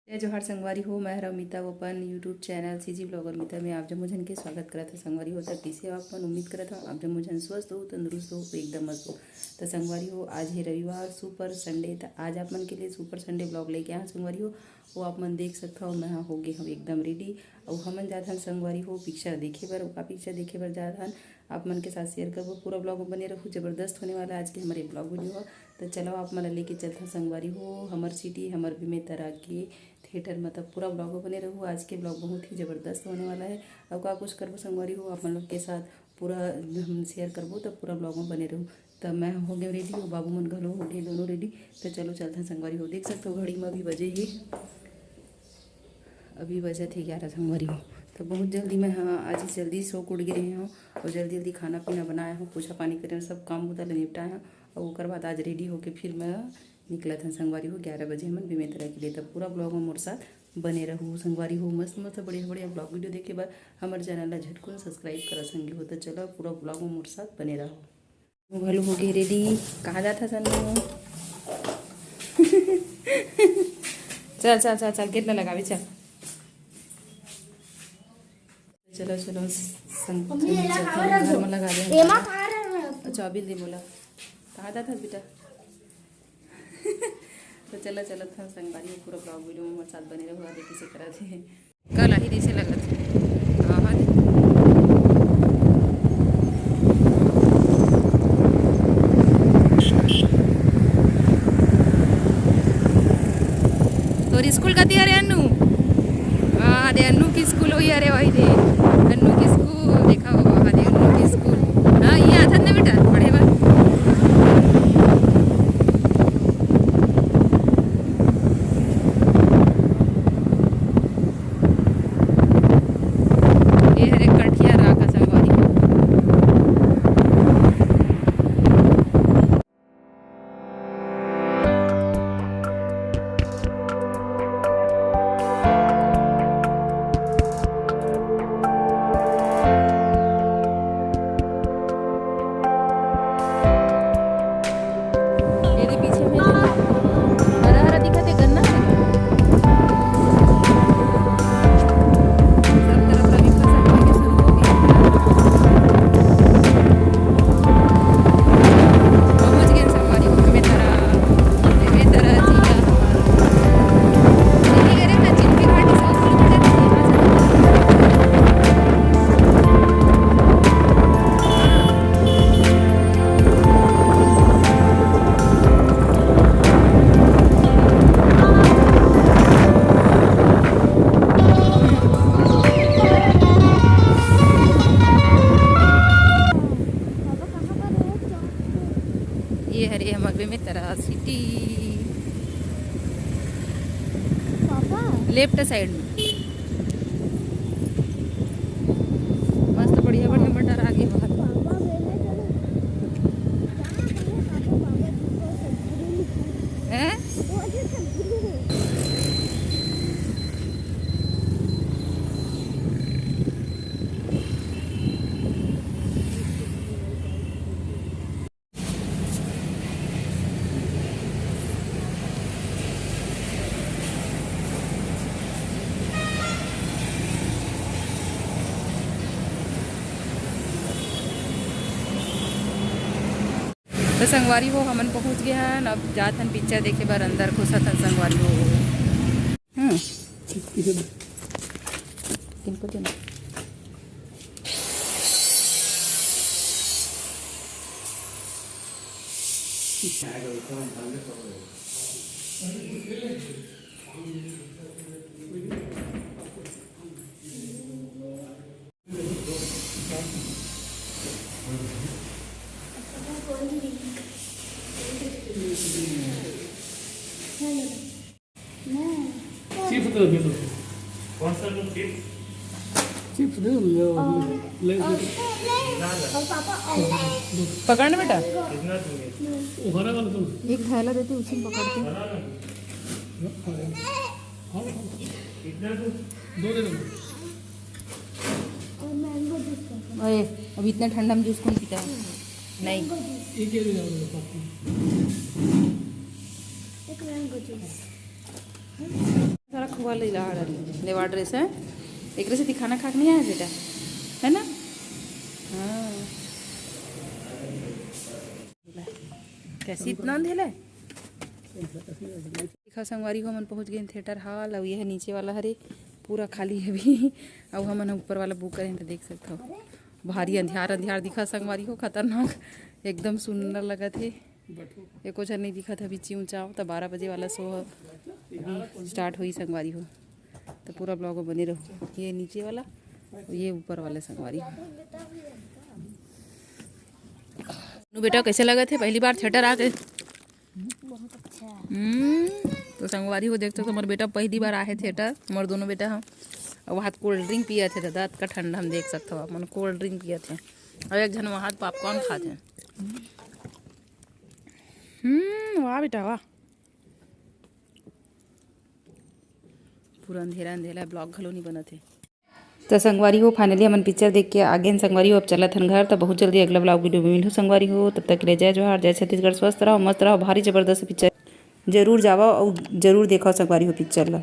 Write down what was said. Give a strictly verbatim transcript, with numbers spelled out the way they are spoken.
जय जोहार संगवारी हो, मैं हरव मीता, वो अपन YouTube चैनल सीजी ब्लॉगर मीता में आप जम्मो झन के स्वागत करत हव संगवारी हो। त कइसे हो आप मन? उम्मीद करत हव आप जम्मो झन स्वस्थ हो, तंदुरुस्त हो, एकदम मस्त हो। त संगवारी हो, आज हे रविवार, सुपर संडे। त आज आप मन के लिए सुपर संडे ब्लॉग लेके आए हव संगवारी हो। वो आप मन देख सकत हव, मैं हो गे हव एकदम रेडी। अउ हमन जात हन संगवारी हो पिक्चर देखे बर। का पिक्चर देखे बर जात हन, आप मन के साथ शेयर करबो। पूरा ब्लॉग में बने रहू, जबरदस्त होने वाला है आज के हमारे ब्लॉग वीडियो ह। त चलो आप मन ला लेके चलथन संगवारी हो हमर सिटी, हमर बेमेतरा के थिएटर में। त पूरा ब्लॉग में बने रहू, आज के ब्लॉग बहुत ही जबरदस्त होने वाला है। अउ का कुछ करबो संगवारी हो, आप मन लोग के साथ पूरा हम शेयर करबो, त पूरा ब्लॉग में बने रहू। त मैं हो गे रेडी, अउ बाबू मन घलो हो गे, दोनों रेडी। त चलो चलथन संगवारी हो। देख सकत हो घड़ी में अभी बजे ही, अभी बजत हे ग्यारह संगवारी हो। त बहुत जल्दी मैं, हाँ, आज जल्दी सो के उठ गे रहे हव अउ जल्दी जल्दी खाना पीना बनाए हव, पोछा पानी करे हव, सब काम बुता ल निपटाए हव। अउ ओकर बाद आज रेडी होके फिर मैं निकलत हन संगवारी हो, ग्यारह बजे हमन बेमेतरा के लिए। त पूरा ब्लॉग में मोर साथ बने रहू संगवारी हो। मस्त मस्त बढ़िया बढ़िया ब्लॉग वीडियो देखे बर हमर चैनल ला झटकुन सब्सक्राइब करा संगी हो। त चलो पूरा ब्लॉग में मोर साथ बने रहू। घलो हो गे रेडी। कहाँ जात हस अन्नू? चल चल चल चल, गेट ला लगावे चल। चलो चलो, संग मम्मी, ये लगा रहा घर में लगा दे। एमा कहाँ रहा है? अच्छा, अभी दे बोला। कहाँ जात हस बेटा? तो चलो चलो, थन संगवारी हो, पूरा ब्लॉग वीडियो में हमारे साथ बने रहू। आगे किसे करा थे कल आही जैसे लगत हे। आहा दे। तोर स्कूल कती हरे अन्नू? हाँ दे, अन्नू की स्कूल होई हरे भाई दे। अन्नू की स्कूल देखा हो, हाँ दे, अन्नू की स्कूल। हाँ, ये आथन ना बेटा, पढ़े बर। ये हरे कठिया राखा संगवारी। एदे पीछे में हरा हरा दिखत हे, गन्ना हे। सब तरफ रबी फसल होए के शुरू हो गे। पहुंच गेन संगवारी हो, बेमेतरा, बेमेतरा जिला। यही करे ना, जिनकी घाटी से उस तरफ जाती है, वहां से ये हरे हमर Bemetara city. Papa. Left side में। मस्त बढ़िया बढ़िया मटर आ गे बाहर। पापा, मैं चलो। हैं? तो संगवारी हो, हमन पहुंच गे हन। अब जात हन पिक्चर देखे बर अंदर, घुसत हन संगवारी हो। हम्म। इनको देना। चिप्स दे दो। कौन सा चिप्स? चिप्स दे दो, ले, और, ले, और, ले। और पापा, और पकड़ ना बेटा। कितना दूंगे? वो हरा वाला दो। एक थैला देती, उसी में पकड़ते। हरा ना? हाँ, हाँ। कितना दूं? दो दे दो। और मैंगो जूस कर दो। अरे, अब इतना ठंडा में जूस कौन पीता है? नहीं। Mango juice. एक ये ले जाओ, पापा। एक मैंगो जूस। वाला लेवा ड्रेस है, एकरे से दिखाना खाक नहीं आया बेटा, है ना? हाँ। कैसी इतना अंधेला है? देखा संगवारी हो, हमन पहुँच गए theatre hall। अउ यह नीचे वाला हरे, पूरा खाली है अभी। अउ हमन ऊपर वाला book करे हैं, तो देख सकत हो, भारी अंधियार अंधियार दिखा संगवारी हो, खतरनाक, एकदम सुन्नर लगत हे। एको झन नहीं दिखत हे अभी। चिंव चांव त बारह बजे वाला show ह, अभी start होई संगवारी हो, तो पूरा vlog में बने रहो। ये नीचे वाला, ये ऊपर वाला संगवारी हो। नू बेटा, कैसे लगत हे पहली बार theatre आके? बहुत अच्छा। हम्म, तो संगवारी हो, देख सकत हो, हमर बेटा पहली बार आहे theatre, हमर दोनों बेटा ह। अउ वहाँ cold drink पियत हे दादा, अतका ठंडा हम देख सकत हो, हमन cold drink पियत हे। अउ एक झन वहाँ popcorn खात हे। हम्म, वाह बेटा, वाह। पूरा अंधेरा अंधेरा, vlog घलो नहीं बनत हे। तो संगवारी हो, finally हमन picture देख के आ गेन संगवारी हो। अब चलत हन घर, तो बहुत जल्दी अगला vlog video में मिलहु संगवारी हो। तब तक के लिए जय जोहार, जय छत्तीसगढ़, स्वस्थ रहो, मस्त रहो। भारी जबरदस्त picture, जरूर जावो अउ जरूर देखो संगवारी हो picture ला।